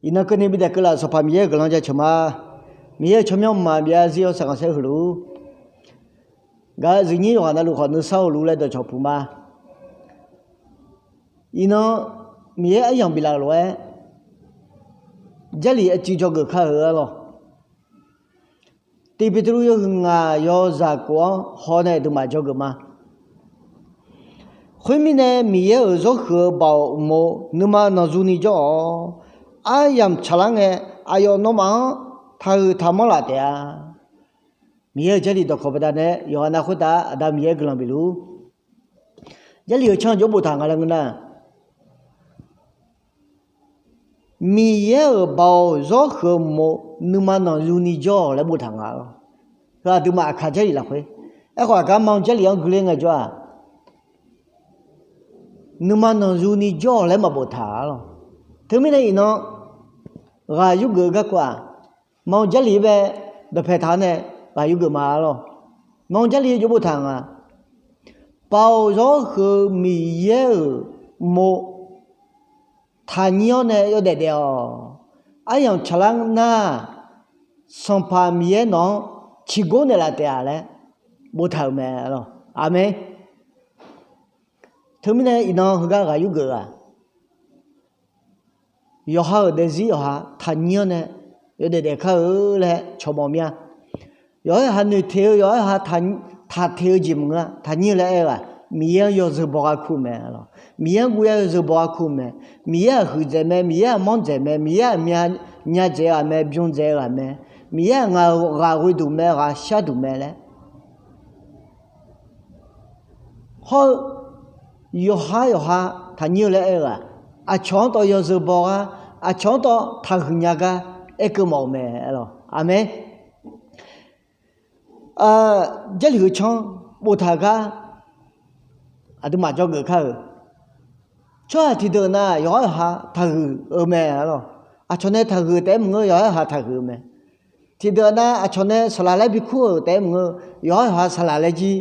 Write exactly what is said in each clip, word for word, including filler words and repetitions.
Iqnan keuvni bidaef keuvlaf-euq Sanqpaq Miqyaer-euq guiqlanq jaceuq ma. Miqyaer-euq tsawrmyanr mqmaq byav zir-awr saqkhanq saer huiq luf-ur. Gaq-eu zuifnyir yawqghaq navluf khawf nuisar hawluf laer dawqcawq puq ma. Iqnan Miqyaer aryamq biflaf-euq lof-aer Jarlif aqcuiv dzawgeuf kar-euq arlawr. Tiq Beqtuvluv yawhuiq ngaq yawzaq kof-anr haw nae aqduimaf dzawgeuf ma. Khoermirnae, Miqyaer-euq zawr huiq-eu baoq uqmov nuima nanqzuni jawr-awq. Aryamq tsaqlar ngae, aqyawf nawmaf-anr taqhuiq taqmanr laf taef-a. Miqyaer-euq Jarlif dawqkawq baqdanae yawqghaq nav khoertav Aqda Miqyaer guiqlanq bif luf-ur. Jarlif-euq canr jawr boftaq nga laer ngeur nar, Miqyaer-euq baoq zawr huiq-eu uqmov nuima nanqzuni jawr-awq laer boftaq nga lawr. Heu aqduimaf aqkaq Jarlif lafkhoer. Aerkhawf, aqgar ma Jarlif-anr guiqler ngaejawr-aq, nuima nanqzuni jawr-awq laer maqboftaq lawr. Teumirnae iqnan ghaq yurgeuf-eu garkawv-aq, ma Jarlif-anr bae dawqpae taq-awr nae ghaq yurgeuf ma lawr. Ma Jarlif jawr boftaq nga. Baoq zawr huiq-eu Miqyaer-euq uqmov taqnyir-awr nae yawdaef daef-awq. Aryamq tsaqlar nar, Sanqpaq Miqyaer nawq-anr ciqgor naeqlaf taef-a laer boftaq-euq mae lawr. Aqmeq. Teumirnae iqnan heugar ghaq yurgeuf-aq, yawqha-euq daefzir yawqha taqnyir-awr nae yawdaef daef kar-eu laer cawq mawf mir-a. Yawqha-euq ha noeq teq-eu, yawqha-euq ha taq teq-eu jeq maqngeur-a. Taqnyir-eu laer aer-eu-aq, Miqyaer-anr yawzeu baw gar kur-eu mae lawr. Miqyaer-anr guv yar yawzeu baw gar kur-eu mae. Miqyaer-aq huiqdzaeq mae, Miqyaer-aq manrdzaeq mae, Miqyaer-aq mya, myadzaeq-eu ghaq mae, bymdzaeq-eu ghaq mae. Miqyaer-aq ngaq-euq ghaq ghoe duq mae, ghaq shar duq mae laer. Hawr-eu yawqha yawqha taqnyir-eu laer aer-eu-aq, aqcawq-anr tawv yawzeu baw gar, aqcawq-anr tawv taqhuiq nya gar aerkeuv mawf-euq mae lawr. Aqmeq. Jarlif-eu canr boftaq gar aqduimaf dzawgeuf kar-euq. Tsawrhaq tiqdeuq nav yawqha yawqha taqhuiq-eu mae lawr. Aqcawq nae taqhuiq taef-aer maqngeur, yawqha yawqha taqhuiq-eu mae. Tiqdeuq nav aqcawq nae saqlaq laer bikur-euq taef-aer maqngeur, yawqha yawqha saqlaq laer jir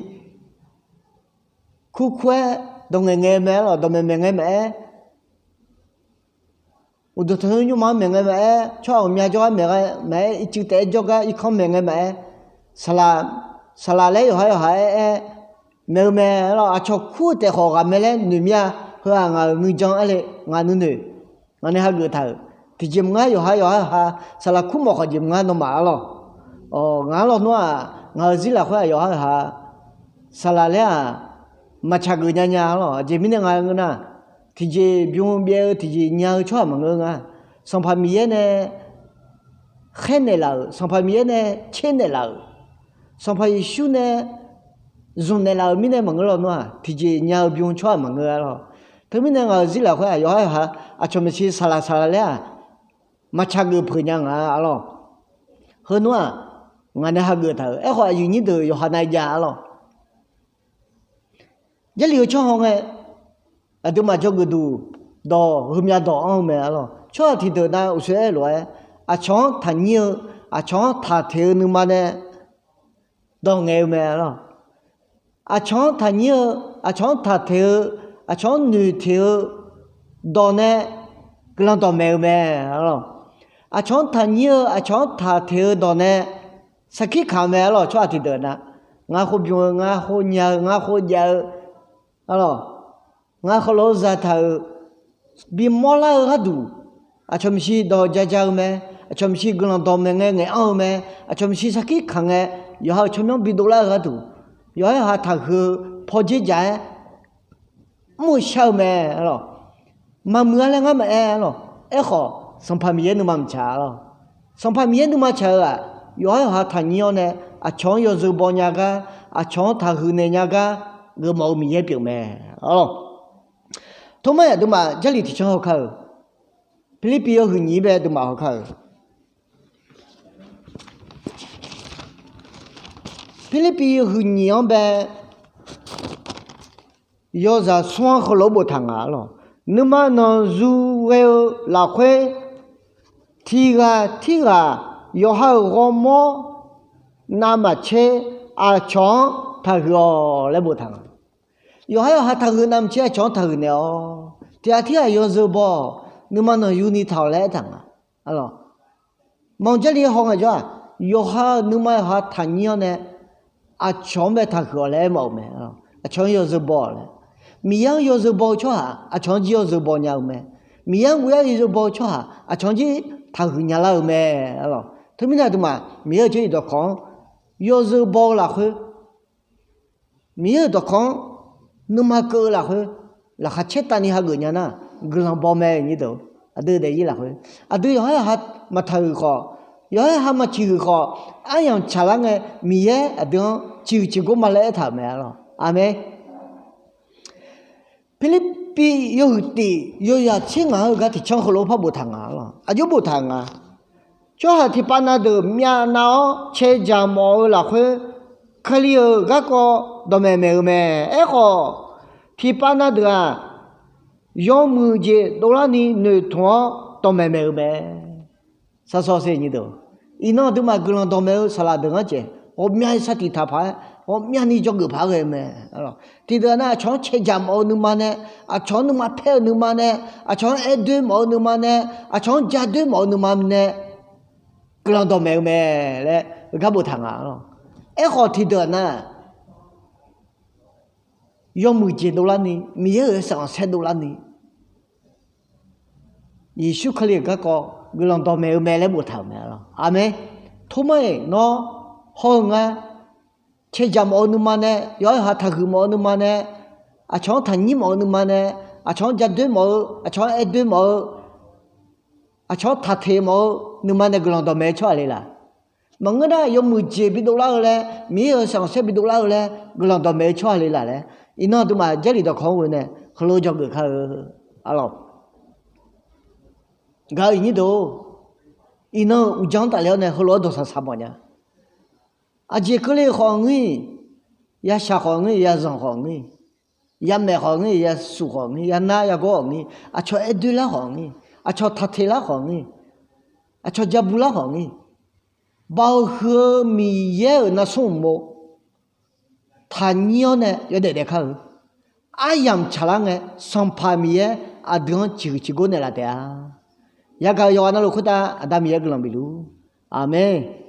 kurkur-aer dawq ngaeq ngae-eu mae lawr, dawqmaeq maeq ngae maqaer, uqduq tanqnymr nymrma-anr maeq ngae maqaer, tsawrhaq ghawqmya jawrgar maeq ngae maqaer, ircuf taef-aer jawrgar irkanr maeq ngae maqaer, saqlaq, saqlaq laer yawqha yawqha aer aer maeq-eu mae lawr. Aqcawq kur-eu taef khawf ghaq mae laer noeq mir-a. Heu-aq ngaq-euq nuijan aer le, ngaq nuinoeq, ngaq nae hageuf taq-euq. Tiqjeq maqngeur yawqha yawqha yawqha saqlaq kur mawf khawf jeq maqngeur nawmaf arlawr. Ngaq-anr lawnmr-aq, ngaq-euq zir lafkhoer-aq yawqha yawqha saqlaq laer-aq maqtsaq geuf nya nya arlawr. Aqjeq mirnae nga ngeur nar, tiqjeq bym byaev-eu tiqjeq nya-eu tsawrhaq maqngeur nga. Sanqpaq Miqyaer nae khaernaeq laf-euq, Sanqpaq Miqyaer nae tsernaeq laf-euq, Sanqpaq Yeqsur nae zmqnaeq laf-euq mirnae maqngeur lawnmr-aq, tiqjeq nya-eu bym tsawrhaq maqngeur arlawr. Teumirnae ngaq-euq zir lafkhoer-aq yawqha yawqha aqcawq maeqshi saqlaq saqlaq laer-aq maqtsaq geuf peuq nya nga arlawr. Heu nmr-aq, ngaq nae hageuf taq-euq. Aerkhawf aqyuif nyir deuq yawqha nav jav arlawr. Jarlif-eu tsawrhaq ngae, aqduimaf dzawgeuf duq dawq heumya dawq anr-eu mae arlawr. Tsawrhaq tiqdeuq nav uqshoe aer-eu lof-aer, aqcawq-anr taqnyir-eu, aqcawq-anr taqteq-eu nuima nae dawq ngaeq-eu mae arlawr. Aqcawq-anr taqnyir-eu, aqcawq-anr taqteq-eu, aqcawq-anr noeqteq-eu dawq nae guiqlanq dawqmaeq-eu mae arlawr. Aqcawq-anr taqnyir-eu, aqcawq-anr taqteq-eu dawq nae sarkir kaq-eu mae arlawr. Tsawrhaq tiqdeuq nav, ngar khoer bym-eu, ngar khoer nya-eu, ngar khoer jav-eu arlawr, ngar khoerlof-aer zataq-euq bimawr lar-eu gharduq, aqcawq maeqshi dawq ja ja-eu mae, aqcawq maeqshi guiqlanq dawqmaeq ngae ngaeq-anr-eu mae, aqcawq maeqshi sarkir kaq ngae yawqha-euq tsawrmyanr bidov lar-eu gharduq, yawqha yawqha taqhuiq-eu pawdzer jaq-aer mr-eu shar-eu mae arlawr. Maqmuiq-a laer ngar maqaer arlawr. Aerkhawf Sanqpaq Miqyaer nuima maqtsaq arlawr. Sanqpaq Miqyaer nuima tsaq-eu-aq, yawqha yawqha taqnyir-awr nae aqcawq-anr yawzeu baw nya gar, aqcawq-anr taqhuiq naeq nya gar geufmawf-eu Miqyaer pyeuf mae arlawr. Tormar-aq aqduimaf Jarlif tiqcanr hawkar-euq, Pirlirpiv yawhuiq nyiq-anr bae aqduimaf hawkar-euq. Pirlirpiv yawhuiq nyiq-anr bae yawzaq smr-anr heulof-aer boftaq nga arlawr. Nuima nanqzu ghae-eu lafkhoer tiqghaq tirghaq yawqha-euq ghawrmawr navmaqtser aqcawq-anr taqhuiq-awq laer boftaq nga. Yawqha yawqha taqhuiq navmaqtser aqcawq-anr taqhuiq naeq-awq. Tiqghaq tirghaq yawzeu baw-awq. Nuima nanqzu ni taq-awq laer aertaq nga. Arlawq, manq Jarlif haw ngaejawr-aq, yawqha-euq nuima yawqha taqnyir-awr nae aqcawq-anr bae taqhuiq-awq laer aermawf-euq mae. Aqcawq-anr yawzeu baw-awq laer, Miqyaer-anr yawzeu baw-eu tsawrhaq aqcawq-anr jir yawzeu baw nya-eu mae. Miqyaer-anr guv yar yawzeu baw-eu tsawrhaq aqcawq-anr jir taqhuiq nya lar-euq mae. Arlawq, teumirnae aqduimaf Miqyaer-euq jarlif dawqkawq-anr yawzeu baw-eu lafkhoer, Miqyaer-euq dawqkawq-anr nuima keuv-eu lafkhoer, laqkhaq caertavni hageuf nya nar, guiqlanq baw mae. Aqdui daefzir lafkhoer, aqdui yawqha-aer ha maqtaqhuiq khawf, yawqha-aer ha maqciqhuiq khawf, aryamq tsaqlar ngae Miqyaer aqdui-anr ciqhuiq ciqgor ma laer aertaq-euq mae. Arlawq, aqmeq. Pirlirpiv yawhuiq tif yawyaq tser ngaq-anr heugar tiqcanr heulof-aer par boftaq nga. Arlawq, aqjox boftaq nga. Tsawrhaq tiqpav na deuq myavnav-awr cae dzaq mawf-eu lafkhoer, Kali-euq garkawv dawqmaeq maeq-eu mae. Aerkhawf, tiqpav na deuq-aq, yawmuiq jeq dovlarni noeqtmq-awr dawqmaeq maeq-eu mae. Saqsawq se nyi deuq, iqnan aqduimaf guiqlanq dawqmaeq-eu saqlaq deuq-anr jeq ghawqmyani sar tiq taq paq-aer, ghawqmyani dzawgeuf paq-aer ghae-eu mae. Tiqdeuq-aq nar, aqcawq-anr cae dzaq mawf-eu nuima nae, aqcawq-anr nuima paer-eu nuima nae, aqcawq-anr aer doer mawf-eu nuima nae, aqcawq-anr ja doer mawf-eu nuima nae guiqlanq dawqmaeq-eu mae laer heugar boftaq nga. Arlawq, aerkhawf tiqdeuq-aq nar, yawmuiq jeq dovlarni, Miqyaer-euq yawshaef khanqsaer dovlarni, Yeqsur Kali-euq garkawv guiqlanq dawqmaeq-eu mae laer boftaq-euq mae. Arlawq, aqmeq. Tormar-iq nawr hawr-eu ngar, cae dzaq mawf-eu nuima nae, yawqha yawqha taqhuiq mawf-eu nuima nae, aqcawq-anr taqnyir mawf-eu nuima nae, aqcawq-anr ja doer mawf-eu, aqcawq-anr aer doer mawf-eu, aqcawq-anr taqteq mawf-eu nuima nae guiqlanq dawqmaeq-eu tsawrhaq le laq? Maqngeur nar, yawmuiq jeq bidov lar-eu laer, Miqyaer-euq yawshaef khanqsaer bidov lar-eu laer guiqlanq dawqmaeq-eu tsawrhaq le laq laer, iqnan aqduimaf Jarlif dawqkawq-anr ghoe nae heulof-aer dzawgeuf kar-eu. Arlawq, gaq-euq iqnyir deuq-or, iqnan-euq uqdzan-anr tafler-awr nae heulof-aer dawqsaq saq mawf nya. Aqjeq keuvle khawf ngir, yashaq khawf ngir, yazanq khawf ngir, yamaeq khawf ngir, yasuf khawf ngir, yanar yagawr khawf ngir, aqcawq aer doer lar khawf ngir, aqcawq taqteq lar khawf ngir, aqcawq ja bu lar khawf ngir, Baoq huiq-eu Miqyaer-euq narsar uqmov taqnyir-awr nae yawdaef daef kar-eu. Aryamq tsaqlar ngae, Sanqpaq Miqyaer aqdui-anr ciqhuiq ciqgor naeqlaf taef-a. Yagaq-euq yawqghaq navluf khoertav Aqda Miqyaer guiqlanq bifluf. Aqmeq.